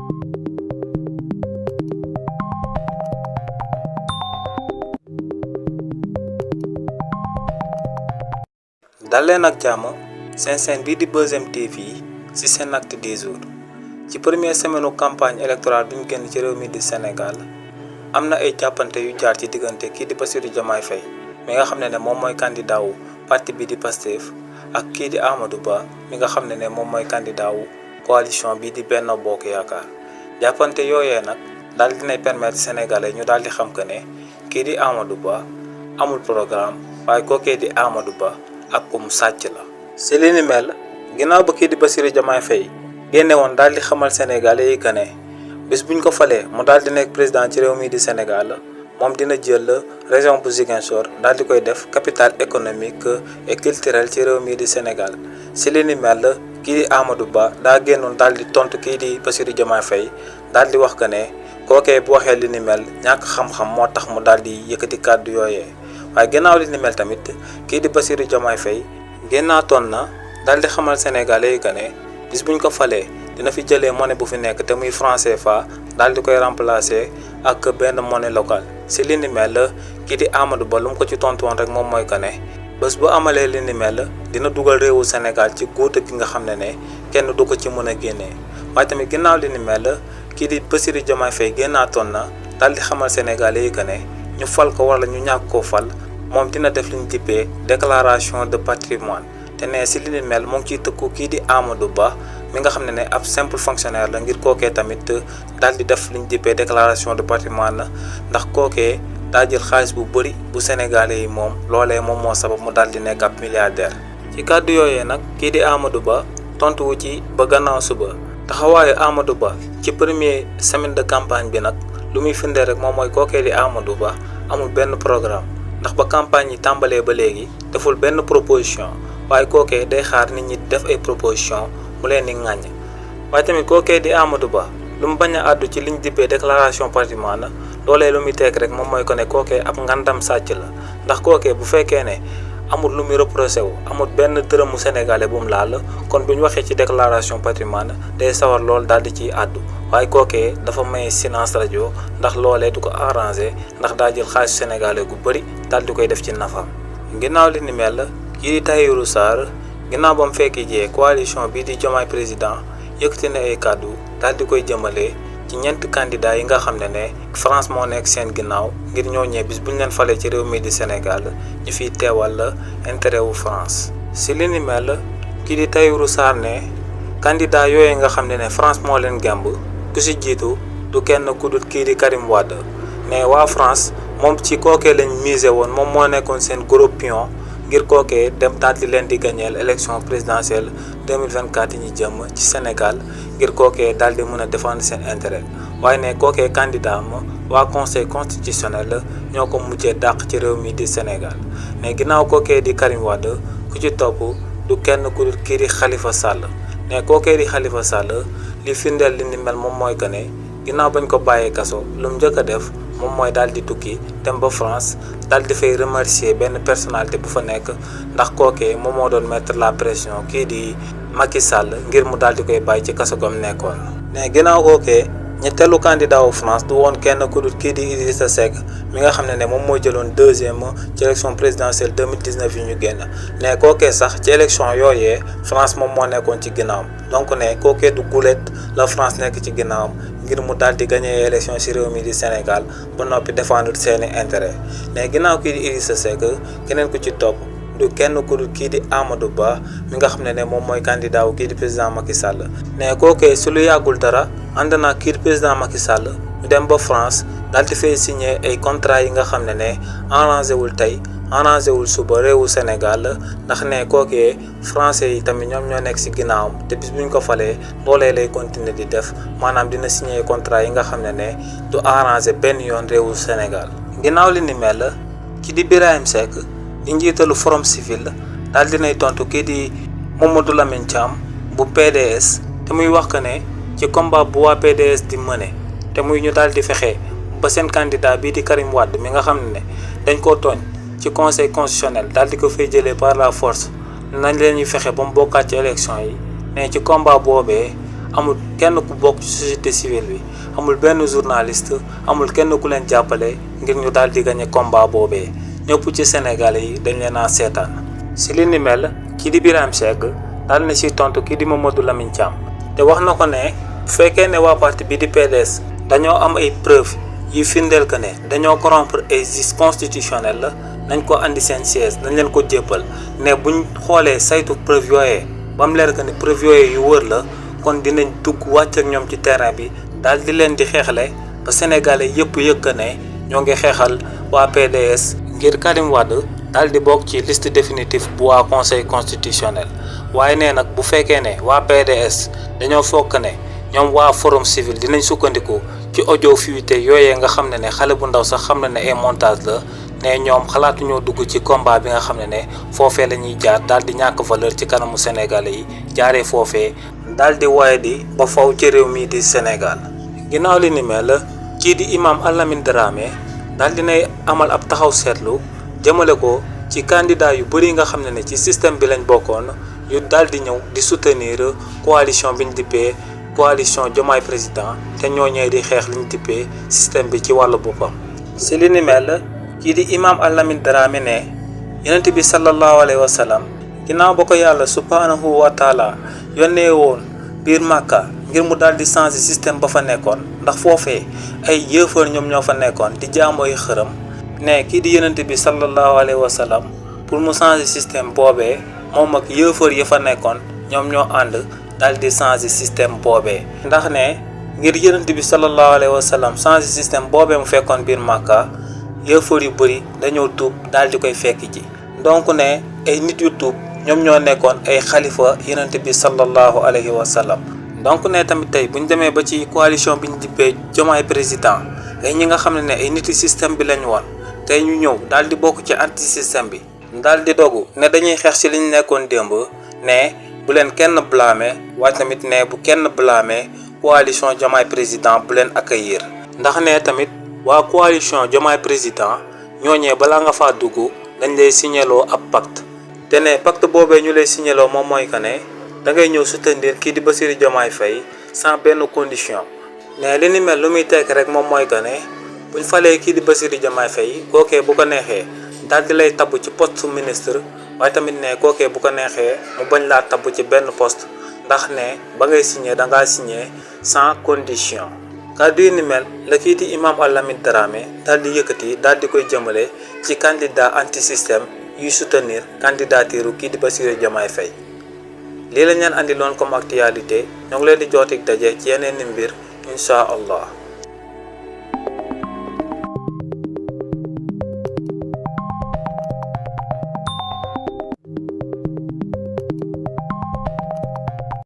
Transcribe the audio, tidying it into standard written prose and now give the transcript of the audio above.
dal leen ak jàmm seen chaîne bii di Buzz M TV ci seen acte du jour ci première semaine campagne électorale bi ñu génn ci réew mi di Sénégal am na ay jàppante yu jaar ci diggante kii di Bassirou Diomaye Faye mi nga xam ne moom mooy candidat wu parti bi di Pastef ak kii di Amadou Ba mi nga xam ne moom mooy candidat wu coalition bi di Benno Bokk Yaakaar jàppante yooyee nag daal dinay permettre sénégalais ñu daal di xam que ne kii di Amadou Ba amul programme waaye kookee di Amadou Ba ak mu sàcc la. si li ni mel ginnaaw ba kii di Bassirou Diomaye Faye génne woon daal di xamal sénégalais yi que ne bis buñ ko falee mu daal di nekk président ci réew mi di Sénégal moom dina jël région bu Ziguinchor daal di koy def capitale économique et culturelle ci réew mi di Sénégal si li ni mel kii di Amadou Ba daa génnoon daal di tontu kii di Bassirou Diomaye Faye daal di wax que ne kookee bu waxee li ni mel ñàkk xam-xam moo tax mu daal di yëkkati kàddu yooyee. waaye ginnaaw li ni mel tamit kii di Bassirou Diomaye Faye génnaatoon na daal di xamal sénégalais yi que ne bis buñ ko falee dina fi jëlee monnaie bu fi nekk te muy franc CFA daal di koy remplacer ak benn monnaie locale si li ni mel kii di Amadou Ba lu mu ko ci tontu woon rek moom mooy que ne bés bu amalee li ni mel dina dugal réewu Sénégal ci guute gi nga xam ne kenn du ko ci mën a génnee waaye tamit ginnaaw li ni mel kii di Bassirou Diomaye Faye génnaatoon na daal di xamal sénégalais yi que ne ñu fal ko wala ñu ñàkk koo fal moom dina def li ñu dippee déclaration de patrimoine te ne si li ni mel mu ngi ciy tëkku kii di Amadou Ba mi nga xam ne ab simple fonctionnaire la ngir kookee tamit daal di def li ñu dippee déclaration de patrimoine ndax kookee daa jël xaalis bu bëri bu sénégalais yi moom loolee moom moo sabab mu daal di nekk ab milliardaire. ci kàddu yooyee nag kii di Amadou Ba tontu wu ci ba gannaaw suba taxawaayu Amadou Ba ci première semaine de campagne bi nag lu muy firndee rek moom mooy kookee di Amadou Ba amul benn programme. ndax ba campagne yi tàmbalee ba léegi deful benn proposition waaye kookee day xaar nit ñi def ay proposition mu leen di ŋàññ waaye tamit kookee di Amadou Ba lu mu bañ a àddu ci liñ dippee déclaration patrimoine loolee lu muy teg rek moom mooy ko ne kookee ab ngandam sàcc la ndax kookee bu fekkee ne amul lu muy reproché wu amul benn dërëmu sénégalais bu mu laal kon bu ñu waxee ci déclaration patrimoine day sawar lool daal di ciy àddu waaye kookee dafa may silence rajo ndax loolee du ko arrangé ndax daa jël xaalisu sénégalais gu bëri daal di koy def ci nafaam. ginnaaw li ni mel kii di Tahirou Sarr ginnaaw ba mu fekki jee coalition bii di Diomaye président yëkkati na ay kàddu daal di koy jëmale ci ñeent candidat yi nga xam ne France moo nekk seen ginnaaw ngir ñooñee bis bu ñu leen falee ci réew mi di Sénégal ñu fiy teewal intérêt wu France. si li ni mel kii di Tahirou Sarr ne candidat yooyu nga xam ne France moo leen gemb ku si jiitu du kenn ku dul kii di Karim Wade ne waa France moom ci kookee lañ misé woon moom moo nekkoon seen gros pion ngir kookee dem daal di leen di gañeel élection présidentielle 2024 yi ñu jëm ci Sénégal ngir kookee daal di mën a défendre seen intérêt waaye ne kookee candidat ma waa conseil constitutionnel ñoo ko mujjee dàq ci réew mi di Sénégal ne ginnaaw kookee di Karim Wade ku ci topp du kenn ku dul kii di Khalifa Sall ne kookee di Khalifa Sall li firndeel li ni mel moom mooy que ne ginnaaw bañ ko bàyyee kaso lu mu njëkk a def moom mooy daal di tukki dem ba France daal di fay remercier benn personnalité bu fa nekk ndax kookee moom moo doon mettre la pression kii di Macky Sall ngir mu daal di koy bàyyi ci kaso gam nekkoon. mais ginnaaw kookee ñetteelu candidat wu France du woon kenn ku dul kii di Idrissa Seck mi nga xam ne moom moo jëloon deuxième ci élection présidentielle 2019 yi ñu génn ne kookee sax ci élection yooyee France moom moo nekkoon ci ginnaawam donc ne kookee du gulet la France nekk ci ginnaawam ngir mu daal di gagné élection ci réew mi di Sénégal ba noppi défendre seeni intérêt mais ginnaaw kii di Idrissa Seck keneen ku ci topp du kenn ku dul kii di Amadou Ba mi nga xam ne moom mooy candidat wu kii di président Macky Sall ne kookee su lu yàggul dara ànd naa kii di président Macky Sall ñu dem ba France daal di fay signé ay contrat yi nga xam ne arrangé wul tey arrangé wul suba réewu Sénégal ndax ne kookee français yi tamit ñoom ñoo nekk ci ginnaawam te bis bu ñu ko falee loolee lay continuer di def maanaam dina signé contrat yi nga xam ne du arrangé benn yoon réewu Sénégal. ginnaaw li ni mel ki di Birahim Seck di njiitalu Forum Civil daal dinay tontu kii di Mamadou Lamine Thiam bu PDS te muy wax que ne ci combat bu waa PDS di mëne te muy ñu daal di fexe ba seen candidat bii di Karim Wade mi nga xam ne dañ koo tooñ ci conseil constitutionnel daal di ko fay jëlee par la force nañ leen ñuy fexe ba mu bokkaat ci élection yi ne ci combat boobee amul kenn ku bokk ci société civile bi, amul benn journaliste, amul kenn ku leen jàppale ngir ñu daal di gagné combat boobee. ñëpp ci Sénégalais yi dañ leen a seetaan. si li ni mel kii di Birahim Seck daal na si tontu kii di Mamadou Lamine Thiam te wax na ko ne bu fekkee ne waa parti bi di PDS dañoo am ay preuve yi firndeel que ne dañoo corrompre ay juge constitutionnel la nañ ko andi seen siège dañ leen ko jébbal ne buñ xoolee saytu preuve yooyee ba mu leer que ne preuve yooyee yu wër la kon dinañ dugg wàcc ak ñoom ci terrain bi daal di leen di xeexle ba Sénégalais yëpp yëg que ne ñoo ngi xeexal waa PDS ngir Karim Wade daal di bokk ci liste définitive bu waa conseil constitutionnel. waaye nee nag bu fekkee ne waa PDS dañoo fokk ne ñoom waa forum civil dinañ sukkandiku ci audio fuité yooyee nga xam ne xale bu ndaw sax xam na ne ay montage la ne ñoom xalaatu ñoo dugg ci combat bi nga xam ne foofee la ñuy jaar daal di ñàkk valeur ci kanamu Sénégalais yi jaaree foofee daal di waaye di ba faw ci réew mi di Sénégal. ginnaaw li ni mel kii di imam Alamine Dramé daal dinay amal ab taxaw seetlu jëmale ko ci candidat yu bëri nga xam ne ci système bi lañ bokkoon yu daal di ñëw di soutenir coalition bi ñu dippee coalition Diomaye président te ñooñee di xeex li ñu dippee système bi ci wàllu boppam. si li ni mel kii di imam Alamine Dramé ne yonent bi sallallahu alayhi wa sallam ginnaaw ba ko yàlla subhanahu wa taala yónnee woon biir Màkka ngir mu daal di changer système ba fa nekkoon ndax foofee ay yëfër ñoom ñoo fa nekkoon di jaamu ay xërëm ne kii di yonent bi sallallahu alayhi wa sallam pour mu changer système boobee moom ak yëfër ya fa nekkoon ñoom ñoo ànd daal di changer système boobee. ndax ne ngir yonent bi sallallahu alayhi wa sallam changer système boobee mu fekkoon biir Màkka yëfër yu bëri dañoo tuub daal di koy fekk ji donc ne ay nit yu tuub ñoom ñoo nekkoon ay xalifa yonent bi sallallahu alayhi wa sallam. donc ne tamit tey bu ñu demee ba ci coalition bi ñu dippee Diomaye président ay ñi nga xam ne ay niti système bi lañu woon tey ñu ñëw daal di bokk ci anti système bi daal di dogu ne dañuy xeex ci li ñu nekkoon démb ne bu leen kenn blâmer waaye tamit ne bu kenn blâmer coalition Diomaye président bu leen accueillir. ndax ne tamit waa coalition Diomaye président ñooñee balaa nga faa dugg dañ lay signéloo ab pacte te ne pacte boobee ñu lay signéloo moom mooy que ne da ngay ñëw soutenir kii di Bassirou Diomaye Faye sans benn condition. ne li ni mel lu muy tekk rek moom mooy que ne buñ falee kii di Bassirou Diomaye Faye kookee bu ko neexee daal di lay tabb ci poste ministre waaye tamit ne kookee bu ko neexee mu bañ laa tabb ci benn poste ndax ne ba ngay signé da ngaa signé sans condition. kàddu yi ni mel la kii di imam Alamine Dramé daal di yëkkati daal di koy jëmale ci candidat anti système yuy soutenir candidature kii di Bassirou Diomaye Faye. lii la ñaan andi loon comme actualité ñoo ngi leen di jootik daje ci yeneen i mbir incha allah.